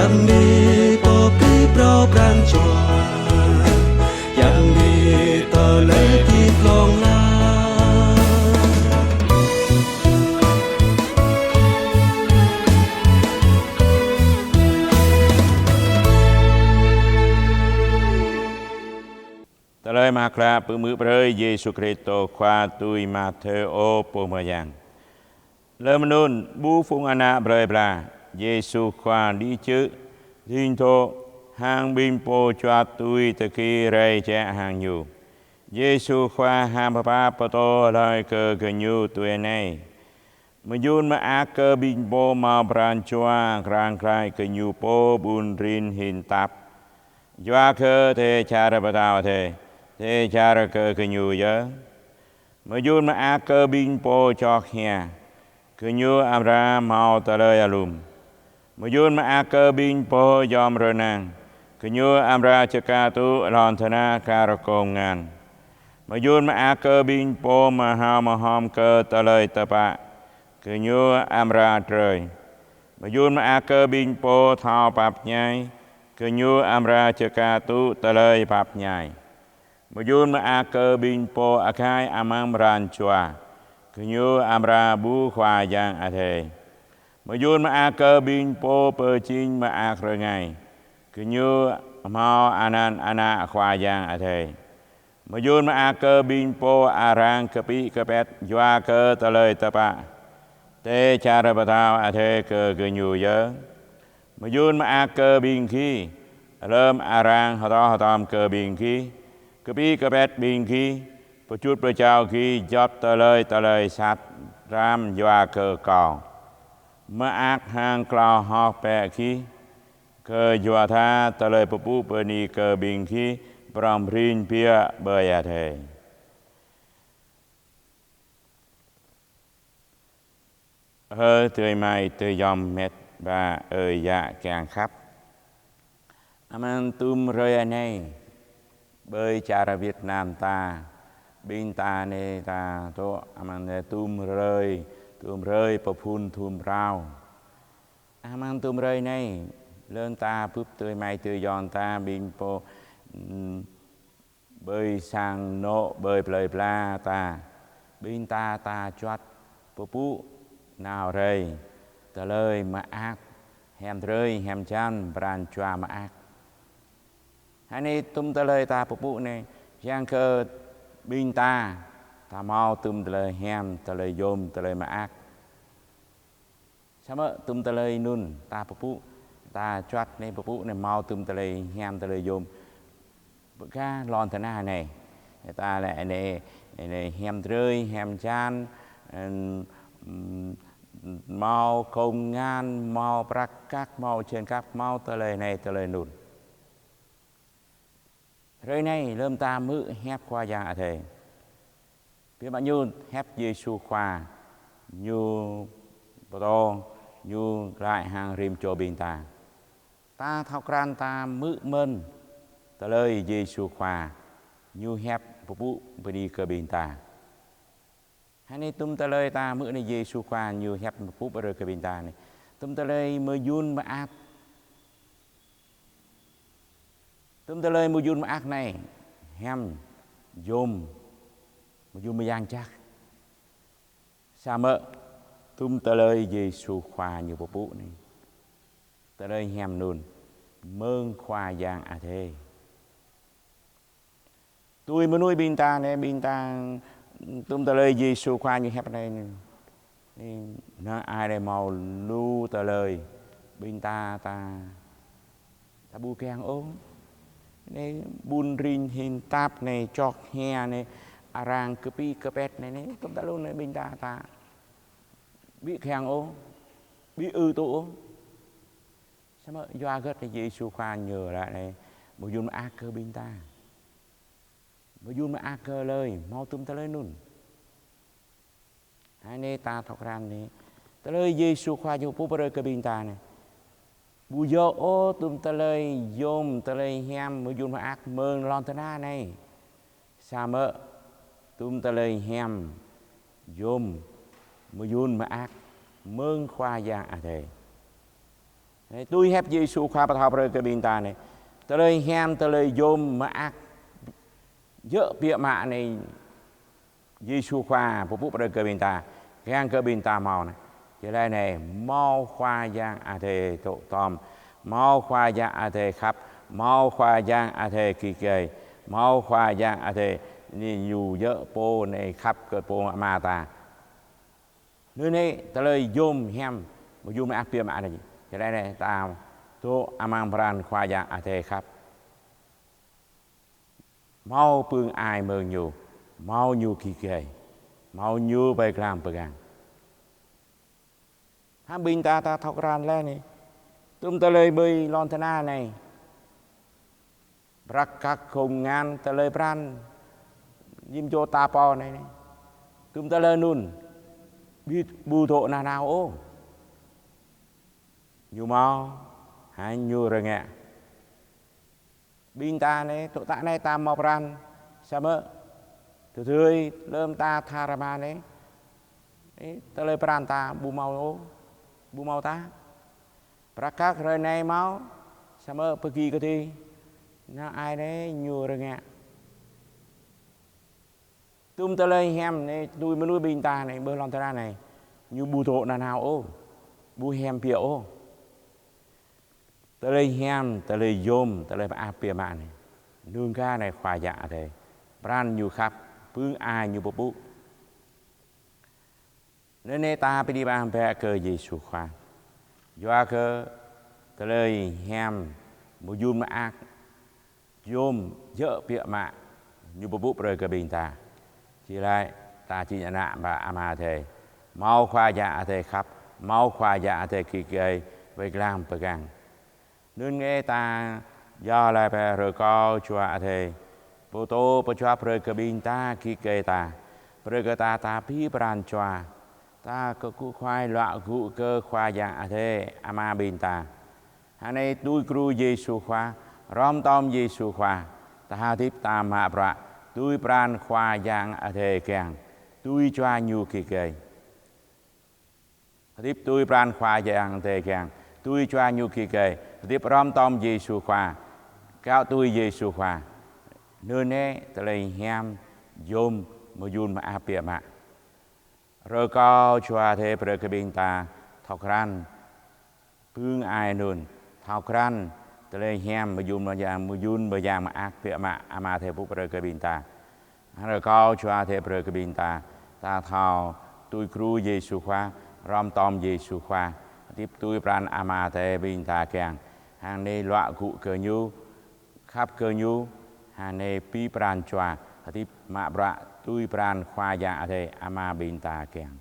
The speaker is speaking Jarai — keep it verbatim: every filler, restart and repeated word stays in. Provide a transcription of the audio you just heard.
Yang ni pô pơpŭ pran jua, yang ni tơlơi pơpŭ hlŏng lar. Tơlơi mơak klă pơhmư̆ brơi Yêsu Kristô Khua tui Matthêô pô mơyang. Lơm anŭn, ƀuh phung ană plơi pla, Yêsu Khua đĭ čư̆, ding dŏ, hăng ƀing pô juăt tui tơki rai jĕ hăng Ñu. Yêsu Khua hăng pơpă pơtô laĭ kơ gơñu tui anai: Mơyun mơak kơ ƀing pô hmâo pran jua răng glăi gơñu pô ƀun rin hin tap. Yua kơ dêh čar Pơtao Adai, dêh čar kơ gơñu yơh. Mơyun mơak kơ ƀing pô čŏk hia, gơñu amra hmâo tơlơi alum. Mơyun mơak kơ ƀing pô yom rơnang, gơñu amra čơkă tŭ lŏn tơnah kar kông ngăn. Mơyun mơak kơ ƀing pô mơhao mơhom kơ tơlơi tơpă, gơñu amra trơi. Mơyun mơak kơ ƀing pô thâo pap ñai, gơñu amra čơkă tŭ tơlơi pap ñai. Mơyun mơak kơ ƀing pô akai amăng pran jua, gơñu amra ƀuh Khua Yang Adai. Mơyun mơak kơ ƀing pô pơjing mơak rơngai, gơñu hmâo anăn ană Khua Yang Adai. Mơyun mơak kơ ƀing pô arăng kơpĭ kơpĕt yua kơ tơlơi tơpă, dêh čar Pơtao Adai kơ gơñu yơh. Mơyun mơak kơ ƀing gih, lơm arăng hơdơr hơdôm kơ ƀing gih, kơpĭ kơpĕt ƀing gih, pơčŭt pơčao gih djŏp tơlơi tơlơi sat răm yua kơ Kâo. Mơak hăng klâo hơ̆k bĕ gih, kơyua tha tơlơi pơpŭ bơni kơ ƀing gih prŏng prin biă ƀơi adai. Ơ adơi amai adơi ayŏng met wa ơi yă kiăng khăp. Amăng tŭm hrơi anai, ƀơi čar Việt Nam ta, ƀing ta anai ta dŏ amăng anai tŭm hrơi, tŭm hrơi pơphun thŭn phrâo. Amăng tŭm hrơi anai, lơm ta bưp adơi amai adơi ayŏng ta ƀing pô, ưm, ƀơi sang anŏ, ƀơi plơi pla ta, ƀing ta ta juăt pơpŭ nao rai tơlơi mơak, hiam drơi, hiam jan, pran jua mơak. Hơnai tŭm tơlơi ta pơpŭ anai, kiăng kơ ƀing ta, ta hmâo tŭm tơlơi hiam, tơlơi yôm, tơlơi mơak. Samơ̆ tŭm tơlơi anŭn ta pơpŭ, ta juăt anai pơpŭ anai hmâo tŭm tơlơi hiam tơlơi yôm. Bơ kơ lŏn tơnah anai, ta lĕ anai, anai hiam drơi, hiam jan, ưm, ưm, hmâo kông ngăn, hmâo prăk kăk, hmâo čen kăk, hmâo tơlơi anai tơlơi anŭn. Hrơi anai lơm ta hmư̆ hiăp Khua Yang Adai. Biă mă ñu hiăp Yêsu Khua, ñu pơtô, ñu glaĭ hăng rĭm čô ƀing ta. Ta thâo krăn ta hmư̆ mơ̆n tơlơi Yêsu Khua, ñu hiăp pơpŭ bơni kơ ƀing ta. Hơnai tŭm tơlơi ta hmư̆ anai Yêsu Khua ñu hiăp pơpŭ brơi kơ ƀing ta anai. Tŭm tơlơi mơyun mơak. Tŭm tơlơi mơyun mơak anai, hiam, yôm, mơyun mơyang jak. Samơ̆ tŭm tơlơi Yêsu Khua ñu pơpŭ anai. Tơlơi hiam anŭn, mơ̆ng Khua Yang Adai. Tui mơnuih ƀing ta anai, ƀing ta tŭm tơlơi Yêsu Khua ñu hiăp anai, anai, năng ai anai hmâo lu tơlơi ƀing ta, ta, ta ƀu kiăng ôh. Anai ƀun rin hin tap anai, čŏk hia anai, arăng kơpĭ kơpĕt anai, anai, tŭm tơlơi anai ƀing ta, ta ƀu kiăng ôh, ƀu ư tŭ ôh. Samơ̆ yua hơget anai Yêsu Khua ñu laĭ anai, mơyun mơak kơ ƀing ta. Mơyun mơak kơ hlơi, hmâo tŭm tơlơi anŭn. Hơnai ta thâo krăn anai, tơlơi Yêsu Khua ñu pơpŭ brơi kơ ƀing ta anai. Ƀu djơ̆ ôh tŭm tơlơi yôm, tơlơi hiam, mơyun mơak mơ̆ng lŏn tơnah anai. Samơ̆ tŭm tơlơi hiam, yôm, mơyun mơak mơ̆ng Khua Yang Adai. Anai, tui hiăp Yêsu Khua pơthâo brơi kơ ƀing ta anai. Tơlơi hiam, tơlơi yôm mơak, djơ̆ biă mă anai, Yêsu Khua pơpŭ brơi kơ ƀing ta, kiăng kơ ƀing ta hmâo anai. Či laĭ anai, hmâo Khua Yang Adai dŏ tŏm, hmâo Khua Yang Adai khăp, hmâo Khua Yang Adai git gai, hmâo Khua Yang Adai anai ñu djơ̆ pô anai khăp kơ pô ama ta. Anŭn anai tơlơi yôm hiam, mơyun mơak biă mă anai. Či laĭ anai, ta dŏ amăng pran Khua Yang Adai khăp. Hmâo pơ̆ng ai mơ̆ng ñu, hmâo ñu git gai, hmâo ñu ƀơi glam pơgang. Hăng ƀing ta ta thâo krăn laih anai. Tum tơlơi ƀơi lŏn tơnah anai, prăk kăk khŏm ngăn tơlơi pran, jim čô ta pô anai anai. Tum tơlơi anŭn, ƀu, ƀu dŏ nanao ôh. Ñu hmâo, hăng ñu rơngiă. Ƀing ta anai, tŏ tă anai ta hmâo pran, samơ̆ tơdơi lơ̆m ta tha rơma anai, anai, tơlơi pran ta ƀu hmâo ôh, ƀu hmâo ta. Prăk kăk hrơi anai hmâo, samơ̆ pơgi kơdih, năng ai anai ñu rơngiă. Tum tơlơi hiam anai, tui mơnuih ƀing ta anai, ƀơi lŏn tơnah anai, ñu ƀu dŏ nanao ôh, ƀu hiam biă ôh. Tơlơi hiam, tơlơi yôm, tơlơi mơak biă mă anai, nơng kơ anai Khua Yang Adai, pran ñu khăp, pơ̆ng ai ñu pơpŭ. Anŭn anai ta pơđĭ bang bĕ kơ Yêsu Khua. Yua kơ tơlơi hiam, mơyun mơak, yôm, djơ̆ biă mă, ñu pơpŭ brơi kơ ƀing ta. Či laĭ, ta jing ană ƀă Ama Adai, hmâo Khua Yang Adai khăp, hmâo Khua Yang Adai git gai, ƀơi glam pơgang. Anŭn anai ta iâu laĭ bĕ rơkâo Jua Adai pơtô pơjuăt brơi kơ ƀing ta git gai ta. Brơi kơ ta, ta pi pran jua, ta kơkuh kơkuh luă gŭ kơ Khua Yang Adai Ama ƀing ta. Hăng anai tui gru Yêsu Khua, hrŏm tŏm Yêsu Khua, ta hơdip ta mă bruă tui pran Khua Yang Adai kiăng, tui jua ñu git gai. Hơdip tui pran Khua Yang Adai kiăng, tui jua ñu git gai, hơdip hrŏm tŏm Yêsu Khua, kiaŏ tui Yêsu Khua. Anŭn anai tơlơi hiam, yôm, mơyun mơak biă mă. Rơkâo Jua Adai brơi kơ ƀing ta thâo krăn pơ̆ng ai anŭn, thâo krăn tơlơi hiam, mơyun mơyang, mơyun mơyang mơak biă mă Ama Adai pơpŭ brơi kơ ƀing ta. Hăng rơkâo Jua Adai brơi kơ ƀing ta, ta thâo tui gru Yêsu Khua, hrŏm tŏm Yêsu Khua, hơdip tui pran Ama Adai ƀing ta kiăng. Hăng anai luă gŭ kơ ñu, khăp kơ ñu, hăng anai pi pran jua, hơdip mă bruă tui pran Khua Yang Adai Ama ƀing ta kiăng.